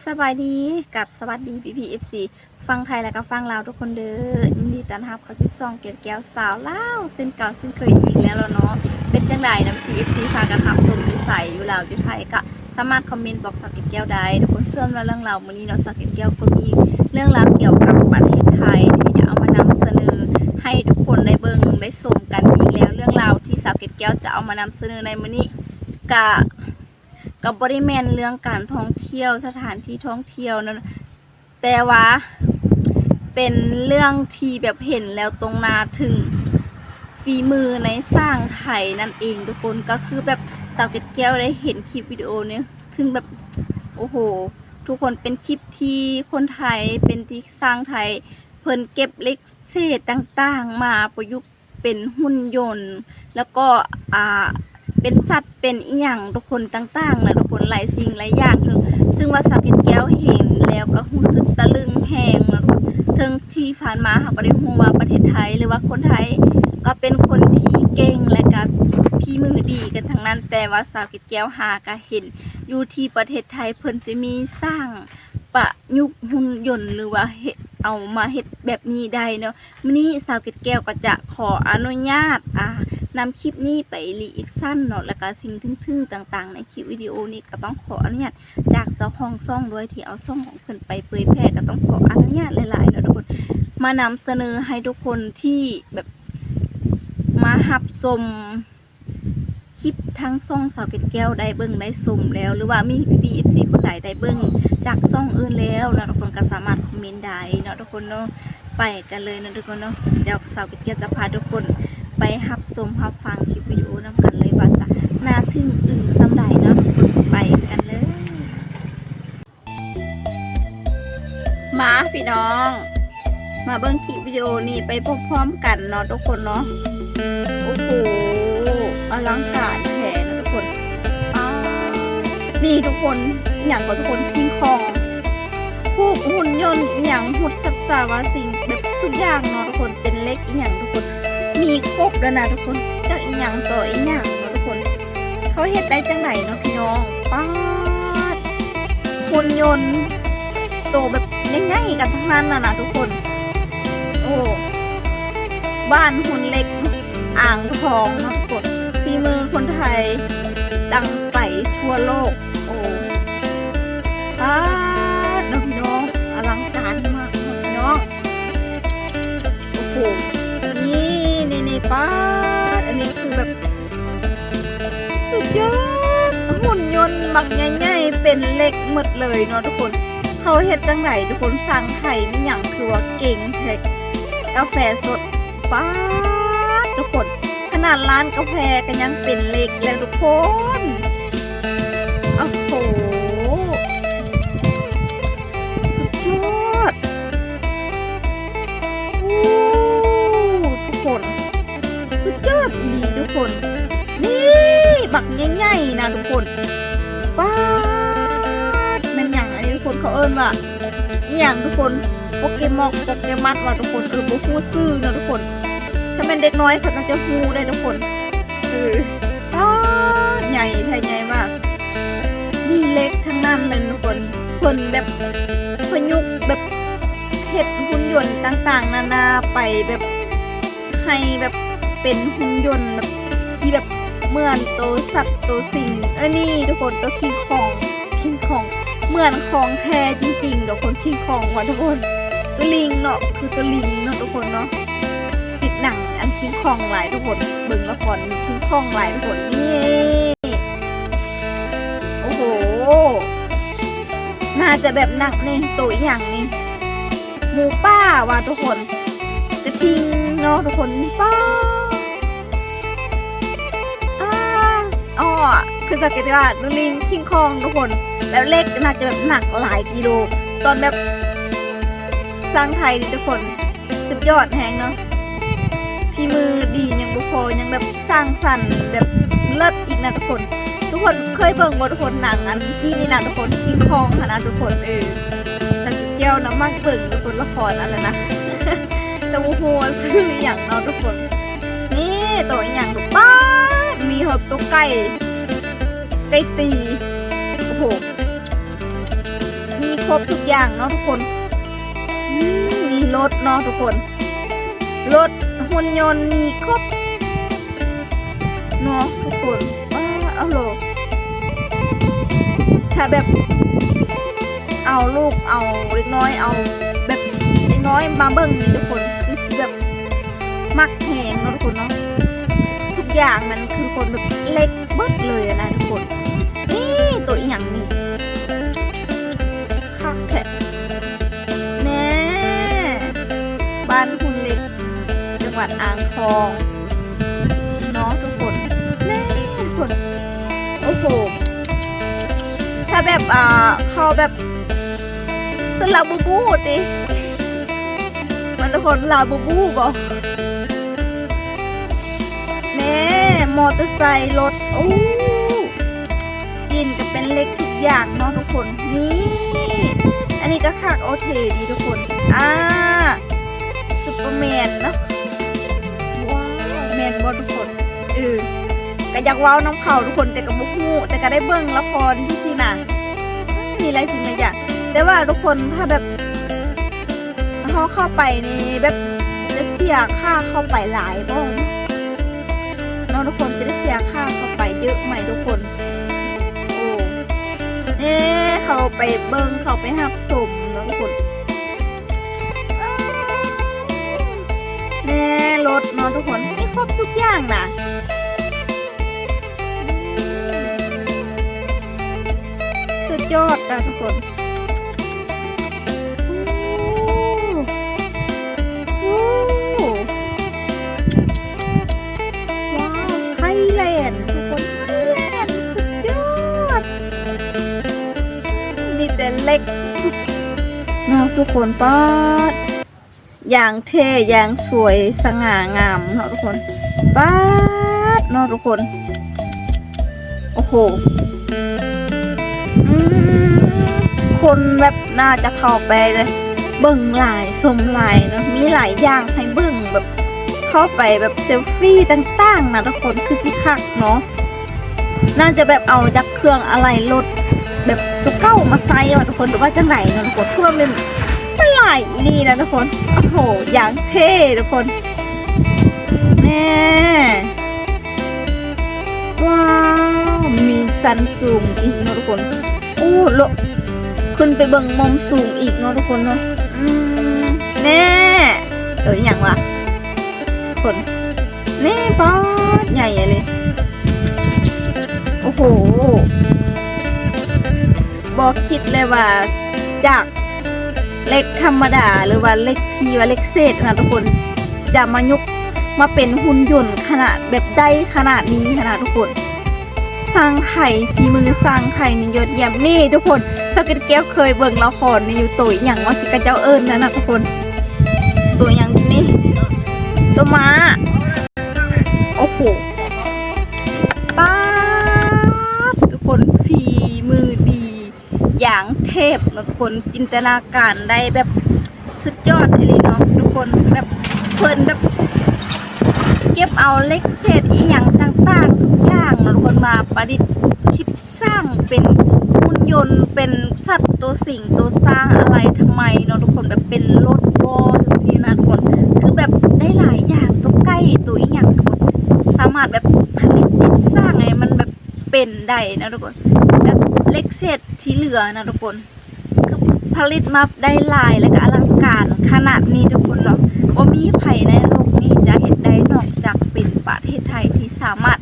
ສະບາຍດີກັບສະຫວັດດີພີ່ໆ ເອັຟຊີ ຝັ່ງໄທ ແລະກະຝັ່ງລາວທຸກຄົນເດີ. ຍິນດີຕ້ອນຮັບເຂົ້າສູ່ຊ່ອງເກດແກ້ວສາວລາວ ເຊັ່ນເກົ່າເຊັ່ນເຄີຍອີກແລ້ວເນາະ. ເປັນຈັ່ງໃດນຳ ພີ່ໆ ເອັຟຊີ ພາກັນຮັບຊົມຢູ່ໃສ ຢູ່ລາວ ຢູ່ໄທ ກະສາມາດຄອມເມັນບອກສາວເກດແກ້ວໄດ້ທຸກຄົນ. ສ່ວນວ່າເລື່ອງລາວມື້ນີ້ເນາະ ສາວເກດແກ້ວກໍມີເລື່ອງລາວກ່ຽວກັບປະເທດໄທ ທີ່ຈະເອົາມານຳສະເໜີໃຫ້ທຸກຄົນໄດ້ເບິ່ງໄດ້ຊົມກັນອີກແລ້ວ. ເລື່ອງລາວທີ່ສາວເກດແກ້ວຈະເອົາມານຳສະເໜີໃນມື້ນີ້ ກະ ກໍບໍ່ໄດ້ແມ່ນເລື່ອງການທ່ອງທ່ຽວ ສະຖານທີ່ທ່ອງທ່ຽວນັ້ນ ແຕ່ວ່າເປັນເລື່ອງທີ່ແບບເຫັນແລ້ວຕົງໜ້າເຖິງຝີມືໃນຊ່າງໄທນັ້ນເອງທຸກຄົນ. ກໍຄືແບບສາວເກດແກ້ວໄດ້ເຫັນຄລິບວິດີໂອນີ້ ເຖິງແບບ ໂອ້ໂຫ ທຸກຄົນ ເປັນຄລິບທີ່ຄົນໄທ ເປັນທີ່ຊ່າງໄທ ເພິ່ນເກັບເຫຼັກເສດຕ່າງໆ ມາປະຍຸກ ເປັນຫຸ່ນຍົນ ແລ້ວກໍ ອ່າ ເປັນສັດ ເປັນອີ່ຫຍັງທຸກຄົນ ຕ່າງໆນະທຸກຄົນ ຫຼາຍສິ່ງຫຼາຍຢ່າງ ເຊິ່ງວ່າສາວເກດແກ້ວເຫັນແລ້ວກໍຮູ້ສຶກຕະລຶງແຮງນະ. ເຖິງທີ່ຜ່ານມາເຮົາກໍໄດ້ຮູ້ວ່າປະເທດໄທ ຫຼືວ່າຄົນໄທກໍເປັນຄົນທີ່ເກັ່ງ ແລະກະຝີມືດີກັນທັງນັ້ນ ແຕ່ວ່າສາວເກດແກ້ວຫາກະເຫັນຢູ່ທີ່ປະເທດໄທ ເພິ່ນຈະມີຊ່າງປະຍຸກຫຸ່ນຍົນ ຫຼືວ່າເຮັດ ເອົາມາເຮັດແບບນີ້ໄດ້ເນາະ. ມື້ນີ້ສາວເກດແກ້ວກໍຈະຂໍອະນຸຍາດ ອ່າ ນຳຄລິບນີ້ໄປຣີແອັກຊັນເນາະ ແລ້ວກະສິ່ງທຶ່ງໆຕ່າງໆໃນຄລິບວິດີໂອນີ້ ກໍຕ້ອງຂໍອະນຸຍາດຈາກເຈົ້າຂອງຊ່ອງດ້ວຍ ທີ່ເອົາຊ່ອງຂອງເພິ່ນໄປເຜີຍແຜ່ ກໍຕ້ອງຂໍອະນຸຍາດຫຼາຍໆເນາະທຸກຄົນ. ມານຳສະເໜີໃຫ້ທຸກຄົນທີ່ແບບມາຮັບຊົມ ຄລິບທາງຊ່ອງສາວເກດແກ້ວໄດ້ເບິ່ງໄດ້ຊົມແລ້ວ ຫຼືວ່າມີພີ່ໆ ເອັຟຊີ ຄົນໃດໄດ້ເບິ່ງຈາກຊ່ອງອື່ນແລ້ວເນາະທຸກຄົນ ກໍສາມາດຄອມເມັນໄດ້ເນາະທຸກຄົນເນາະ. ໄປກັນເລີຍເນາະທຸກຄົນເນາະ. ດຽວສາວເກດແກ້ວຈະພາທຸກຄົນໄປຮັບຊົມຮັບຟັງຄລິບວິດີໂອນຳກັນເລີຍ ວ່າຈະໜ້າທຶ່ງອຶງສ່ຳໃດເນາະທຸກຄົນ. ໄປກັນເລີຍ. ມາພີ່ນ້ອງ ມາເບິ່ງຄລິບວິດີໂອນີ້ໄປພ້ອມໆກັນເນາະທຸກຄົນເນາະ. ໂອ້ໂຫ ອະລັງການແທ້ເນາະທຸກຄົນ. ອ້າ ນີ້ທຸກຄົນ ອີ່ຫຍັງກໍທຸກຄົນ ຄິງຄອງ ຮູບຫຸ່ນຍົນ ອີ່ຫຍັງ ຮຸດສັດສາວາສິ່ງ ແບບທຸກຢ່າງເນາະທຸກຄົນ ເປັນເຫຼັກອີ່ຫຍັງທຸກຄົນ ມີຄົບແລ້ວນະທຸກຄົນ. ຈັກອີ່ຫຍັງຕໍ່ອີ່ຫຍັງເນາະທຸກຄົນ. ເຂົາເຮັດໄດ້ຈັ່ງໃດເນາະພີ່ນ້ອງ. ປາດ ຫຸ່ນຍົນໂຕແບບໃຫຍ່ໆກັນທັງນັ້ນນະນະທຸກຄົນ. ໂອ້ ບ້ານຫຸ່ນເຫຼັກອ່າງທອງເນາະທຸກຄົນ. ຝີມືຄົນໄທດັງໄກທົ່ວໂລກ. ໂອ້ ປາດເນາະພີ່ນ້ອງ ອະລັງການມາກເນາະພີ່ນ້ອງ. ໂອ້ໂຫ ນີ້ ນີ້ໆ ປາດ ອັນນີ້ຄືແບບ ສຸດຍອດ ຫຸ່ນຍົນບັກໃຫຍ່ໆ ເປັນເຫຼັກໝົດເລີຍເນາະທຸກຄົນ. ເຂົາເຮັດຈັ່ງໃດທຸກຄົນ ຊ່າງໄທມີຫຍັງຄືວ່າເກັ່ງແທ້. ກາແຟສົດ ປາດ ທຸກຄົນ ຂະໜາດຮ້ານກາແຟກໍຍັງເປັນເຫຼັກແລ້ວທຸກຄົນ. ໂອ້ໂຫ ສຸດຍອດ ໂອ້ ທຸກຄົນ ສຸດຍອດອີ່ຫຼີທຸກຄົນ. ນີ້ ບັກໃຫຍ່ໆນະທຸກຄົນ. ປາດ ແມ່ນຫຍັງອັນນີ້ທຸກຄົນ ເຂົາເອີ້ນວ່າອີ່ຫຍັງທຸກຄົນ ໂປເກມອກ ໂປເກມັດຫວາທຸກຄົນ. ເອີ ບໍ່ຮູ້ຊື່ເນາະທຸກຄົນ ຖ້າແມ່ນເດັກນ້ອຍເຂົາໜ້າຈະຮູ້ໄດ໋ທຸກຄົນ. ເອີ ປາດ ໃຫຍ່ແທ້ໃຫຍ່ມາກ ມີເຫຼັກທັງນັ້ນເລີຍທຸກຄົນ. ເພິ່ນແບບປະຍຸກແບບເຮັດຫຸ່ນຍົນຕ່າງໆນານາໄປ ແບບໃຫ້ແບບເປັນຫຸ່ນຍົນແບບທີ່ແບບເໝືອນໂຕສັດໂຕສິ່ງ. ເອີ ນີ້ທຸກຄົນ ໂຕຄິງຄອງ ຄິງຄອງ ເໝືອນຂອງແທ້ຈິງໆ ທຸກຄົນ ຄິງຄອງຫວາທຸກຄົນ. ໂຕລິງເນາະ ຄືໂຕລິງເນາະທຸກຄົນເນາະ. ຕິດໜັງອັນຄິງຄອງຫຼາຍທຸກຄົນ ເບິ່ງລະຄອນຄິງຄອງຫຼາຍທຸກຄົນ. ນີ້ ໂອ້ໂຫ ໜ້າຈະແບບໜັກນີ້ ໂຕອີ່ຫຍັງນີ້ ໝູປ່າຫວາທຸກຄົນ ກະທິງເນາະທຸກຄົນ. ປ້າ ອາ ອໍ ຄືສາວເກດວ່າໂຕລິງ ຄິງຄອງທຸກຄົນ ແບບເຫຼັກໜ້າຈະແບບໜັກຫຼາຍກິໂລ ຕອນແບບຊ່າງໄທນີ້ທຸກຄົນ. ສຸດຍອດແຮງເນາະ ຝີມືດີຍັງບໍ່ພໍ ຍັງແບບສ້າງສັນແບບເລີດອີກນະທຸກຄົນ. ທຸກຄົນເຄີຍເບິ່ງບໍ່ທຸກຄົນ ໜັງອັນກີ້ນີ້ນະທຸກຄົນ ຄິງຄອງຫັ້ນນະທຸກຄົນ. ເອີ ສາວເກດແກ້ວນະມັກເບິ່ງທຸກຄົນ ລະຄອນອັນນັ້ນນະ ແຕ່ບໍ່ຮູ້ວ່າຊື່ອີ່ຫຍັງເນາະທຸກຄົນ. ນີ້ ໂຕອີ່ຫຍັງລູກ ປາດ ມີຮອດໂຕໄກ່ ໄກ່ຕີ ໂອ້ໂຫ ມີ ຄົບທຸກຢ່າງເນາະທຸກຄົນ. ອືມ ມີລົດເນາະທຸກຄົນ ລົດ ຫຸ່ນຍົນ ມີຄົບເນາະທຸກຄົນ. ວ້າວ ໂອ້ໂຫ ຖ້າແບບເອົາລູກ ເອົາເດັກນ້ອຍ ເອົາແບບເດັກນ້ອຍມາເບິ່ງນີ້ທຸກຄົນ ຄືຊິແບບມັກແຮງເນາະທຸກຄົນເນາະ. ທຸກຢ່າງມັນຄືຄົນແບບເຫຼັກເບິດເລີຍນະທຸກຄົນ. ນີ້ໂຕອີ່ຫຍັງນີ້ ຄັກແທ້ ແນ່ ບ້ານຮຸນເຫຼັກ ຈັງຫວັດອ່າງທອງເນາະທຸກຄົນ. ແນ່ທຸກຄົນ ໂອ້ໂຫ ຖ້າແບບ ອ່າ ເຂົາແບບ ຄືລາບູບູຕິ ມັນທຸກຄົນ ລາບູບູບໍ? ແນ່ ມໍເຕີໄຊ ລົດ ໂອ້ ຕີນກໍເປັນເຫຼັກທຸກຢ່າງເນາະທຸກຄົນ. ນີ້ ອັນນີ້ກໍຄັກ ໂອເຄດີທຸກຄົນ. ອ່າ ຊຸບເປີແມນເນາະ. ວ້າວ ແມ່ນບໍ່ທຸກຄົນ? ເອີ ກໍຢາກເວົ້ານຳເຂົາທຸກຄົນ ແຕ່ກໍບໍ່ຮູ້ ແຕ່ກໍໄດ້ເບິ່ງລະຄອນຊື່ໆນະ. ມີຫຼາຍສິ່ງຫຼາຍຢ່າງ ແຕ່ວ່າທຸກຄົນ ຖ້າແບບ ເຮົາເຂົ້າໄປນີ້ແບບຈະເສຍຄ່າເຂົ້າໄປຫຼາຍບໍ່ເນາະທຸກຄົນ? ຈະໄດ້ເສຍຄ່າເຂົ້າໄປເຍອະໄໝທຸກຄົນ? ໂອ້ ເອີ ເຂົ້າໄປເບິ່ງ ເຂົ້າໄປຮັບຊົມເນາະທຸກຄົນ. ແນ່ ລົດເນາະທຸກຄົນ ມີຄົບທຸກຢ່າງນະ. ສຸດຍອດນະທຸກຄົນ. ໂອ້ ໂອ້ ວ້າວ ໄຄແລນທຸກຄົນ ໄຄແລນ ສຸດຍອດ ມີແຕ່ເຫຼັກເນາະທຸກຄົນ. ປາດ ຢ່າງເທ່ ຢ່າງສວຍສະຫງ່າງາມເນາະທຸກຄົນ. ປາດເນາະທຸກຄົນ ໂອ້ໂຫ ອືມ ຄົນແບບໜ້າຈະເຂົ້າໄປເບິ່ງຫຼາຍ ຊົມຫຼາຍເນາະ ມີຫຼາຍຢ່າງໃຫ້ເບິ່ງ ແບບເຂົ້າໄປແບບເຊລຟີຕ່າງໆນະທຸກຄົນ ຄືຊິຄັກເນາະ. ໜ້າຈະແບບເອົາຈາກເຄື່ອງອະໄຫຼ່ລົດແບບຕົວເກົ່າມາໃຊ້ວ່າທຸກຄົນ ຫຼືວ່າຈັ່ງໃດເນາະທຸກຄົນ ຄືວ່າມັນ ມັນຫຼາຍອີ່ຫຼີນະທຸກຄົນ. ໂອ້ໂຫ ຢ່າງເທ່ທຸກຄົນ ແນ່ ວ້າວ ມີຊັ້ນສູງອີກເນາະທຸກຄົນ. ໂອ້ ໂລະ ຂຶ້ນໄປເບິ່ງມຸມສູງອີກເນາະທຸກຄົນເນາະ. ອືມ ແນ່ ເອີ ອີ່ຫຍັງວະທຸກຄົນ? ແນ່ ປາດ ໃຫຍ່ອີ່ຫຼີ ໂອ້ໂຫ ບໍ່ຄິດເລີຍວ່າຈາກເຫຼັກທຳມະດາ ຫຼືວ່າເຫຼັກທີ່ວ່າເຫຼັກເສດນະທຸກຄົນ ຈະມາຍຸກມາເປັນຫຸ່ນຍົນຂະໜາດແບບໄດ້ຂະໜາດນີ້ຫັ້ນນະທຸກຄົນ. ຊ່າງໄທ ຝີມືຊ່າງໄທນີ້ຍອດຢ້ຽມ. ນີ້ທຸກຄົນ ສາວເກັດແກ້ວເຄີຍເບິ່ງລະຄອນນີ້ຢູ່ ໂຕອີ່ຫຍັງວະທີ່ເຂົາເຈົ້າເອີ້ນນັ້ນນະທຸກຄົນ ໂຕອີ່ຫຍັງນີ້ ໂຕມ້າ. ໂອ້ໂຫ ປາດ ທຸກຄົນ ຝີມືດີຢ່າງເທບເນາະທຸກຄົນ ຈິນຕະນາການໄດ້ແບບສຸດຍອດອີ່ຫຼີເນາະທຸກຄົນ. ແບບເພິ່ນແບບເກັບເອົາເຫຼັກເສດອີ່ຫຍັງຕ່າງໆທຸກຢ່າງເນາະທຸກຄົນ ມາປະດິດຄິດສ້າງເປັນຫຸ່ນຍົນ ເປັນສັດຕົວສິງຕົວຊ້າງອາໄລທຳໄມເນາະທຸກຄົນ ແບບເປັນລົດບໍ່ ຈັ່ງຊີ້ນະທຸກຄົນ ຄືແບບໄດ້ຫຼາຍຢ່າງ ຕົວໄກ່ຕົວອີ່ຫຍັງທຸກຄົນ ສາມາດແບບຜະລິດຄິດສ້າງໃຫ້ມັນແບບເປັນໄດ້ເນາະທຸກຄົນ ແບບເຫຼັກເສດທີ່ເຫຼືອນະທຸກຄົນ ຄືຜະລິດມາໄດ້ຫຼາຍ ແລ້ວກໍອະລັງການຂະໜາດນີ້ທຸກຄົນເນາະ ບໍ່ມີໃຜໃນໂລກນີ້ຈະເຮັດໄດ້ນອກຈາກເປັນປະເທດໄທທີ່ສາມາດ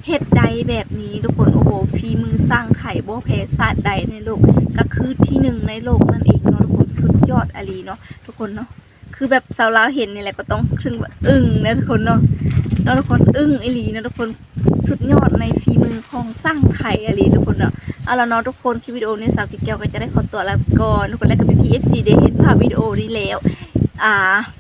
ເຮັດໄດ້ແບບນີ້ທຸກຄົນ. ໂອ້ໂຫ ຝີມືຊ່າງໄທບໍ່ແພ້ຊາດໃດໃນໂລກ ກໍຄືທີໜຶ່ງໃນໂລກນັ້ນເອງເນາະທຸກຄົນ ສຸດຍອດອີ່ຫຼີເນາະທຸກຄົນເນາະ. ຄືແບບຊາວລາວເຫັນນີ້ແຫຼະກໍຕ້ອງເຖິງວ່າອຶ້ງນະທຸກຄົນເນາະ ເນາະທຸກຄົນ ອຶ້ງອີ່ຫຼີເນາະທຸກຄົນ. ສຸດຍອດໃນຝີມືຂອງຊ່າງໄທອີ່ຫຼີທຸກຄົນເນາະ. ເອົາລະເນາະທຸກຄົນ ຄລິບວິດີໂອນີ້ສາວເກັດແກ້ວກໍຈະໄດ້ຂໍຕົວລາໄປກ່ອນທຸກຄົນ ແລ້ວກໍພີ່ໆເອັຟຊີ ໄດ້ເຫັນພາບວິດີໂອນີ້ແລ້ວ ອ່າ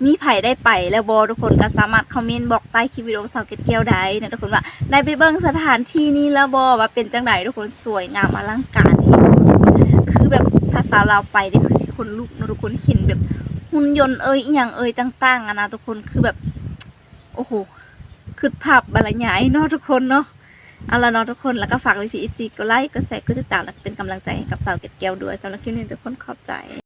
ມີໃຜໄດ້ໄປແລ້ວບໍ່ທຸກຄົນ ກໍສາມາດຄອມເມັນບອກໃຕ້ຄລິບວິດີໂອສາວເກັດແກ້ວໄດ້ນະທຸກຄົນ ວ່າໄດ້ໄປເບິ່ງສະຖານທີ່ນີ້ແລ້ວບໍ່ ວ່າເປັນຈັ່ງໃດທຸກຄົນ ສວຍງາມອະລັງການອີ່ຫຼີທຸກຄົນ. ຄືແບບຖ້າສາວລາວໄປນີ້ຄືຊິຂົນລຸກເນາະທຸກຄົນ ເຫັນແບບຫຸ່ນຍົນເອີຍ ອີ່ຫຍັງເອີຍຕ່າງໆຫັ້ນນະທຸກຄົນ ຄືແບບ ໂອ້ໂຫ ຄິດພາບບັນລະຍາຍເນາະທຸກຄົນເນາະ ເອົາລະເນາະທຸກຄົນ ແລ້ວກໍຝາກພີ່ໆ ເອັຟຊີ ກົດໄລ ກົດແຊ ກົດຕິດຕາມ ແລ້ວກໍເປັນກຳລັງໃຈໃຫ້ກັບສາວເກັດແກ້ວດ້ວຍ. ສຳລັບຄລິບນີ້ທຸກຄົນຂອບໃຈ.